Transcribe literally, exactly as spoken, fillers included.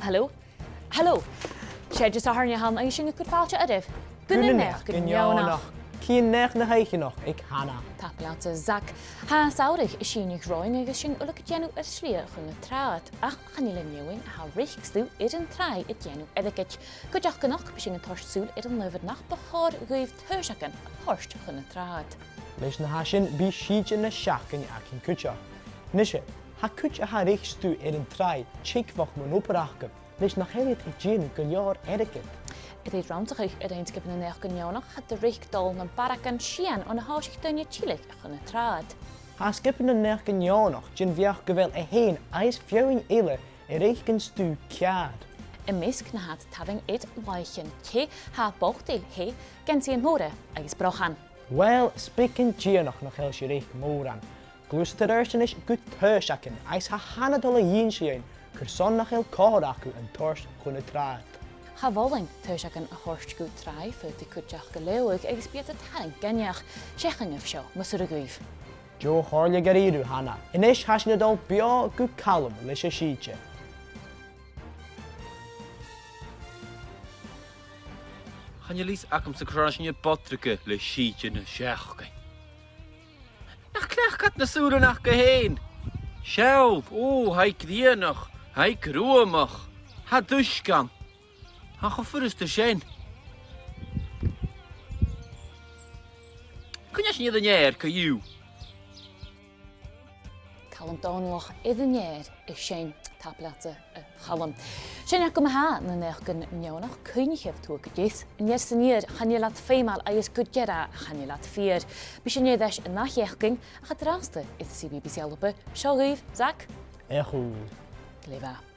Hello? Hello! 'S e Disathairne a th' ann agus sinn a' cur fàilte oirbh gu na Naidheachdan Neònach. Cia mheud naidheachd a th' againn aig Hannah? Tapadh leatsa, Zach. Tha e sàmhach, sìnidh sinn ròin agus sinn uile a' dèanamh ar slighe chun na tràghad, ach chan eil e neònach a tha reic stuth air an tràigh a' dèanamh airgid. Cuideachd, bidh sinn a' toirt sùil air an adhbhar nach bu chòir dhuibh taoiseagan a thoirt chun na tràghad. Leis na tha sin, bidh sìde na seachdain againn cuideachd. A-nise, tha cuid a tha reic stuth air an tràigh teagmhach mun obair aca, leis nach eil iad a' dèanamh gu leòr airgid. A rèir rannsachadh a rinn Sgioba nan Naidheachdan Neònach, cha do reic dol nam barrachd sìon on a thòisich daoine a' tilleadh chun na tràghad. Tha Sgioba nan Naidheachdan Neònach den bheachd gu bheil e fhèin agus feadhainn eile a' reic an stuth ceàrr. Am measg na tha iad a' tarraing air làithean-tè, tha botail-thè, geansaidhean mòra agus brochan. Uill, 's beag an t-iongnadh nach eil sibh a' reic mòran. Gluaiseadh iad a-nis gu taoiseagan, agus tha Hannah a' dol a dh'innse dhuinn carson nach eil còir aca an toirt chun na tràghad. Cha mholainn taoiseagan a thoirt gu tràigh, faodaidh cuideachd a leaghadh agus bidh iad a' tarraing gainneach. Seachain seo, mas urrainn dhuibh. Deagh chomhairle gu dearbh, Hannah. A-nis, tha sinn a' dol beò gu Calum leis an t-sìde. Chan eil fhios agamsa carson a tha sinn a' bodraigeadh le sìde na seachdain. Nach cleachd iad na sùilean aca fhèin? Seall, ò, tha i grianach, tha i gruamach, tha duisg ann. Tha e cho furasta sin. Cuin a tha sinn air an fhear co-dhiù? Calum Dòmhnallach air an fhear a sin, tapadh leatsa, a Chaluim. Sin agaibh ma-thà na Naidheachdan Neònach, cuimhnichibh, tuath gu deas, an fhear san iar, chan eil iad feumail agus gu dearbh chan eil iad fìor. Bidh sinn air ais an ath-sheachdain, ach an-dràsta air C B B C Alba, seo dhuibh, Zach. A chùl. Glè mhath.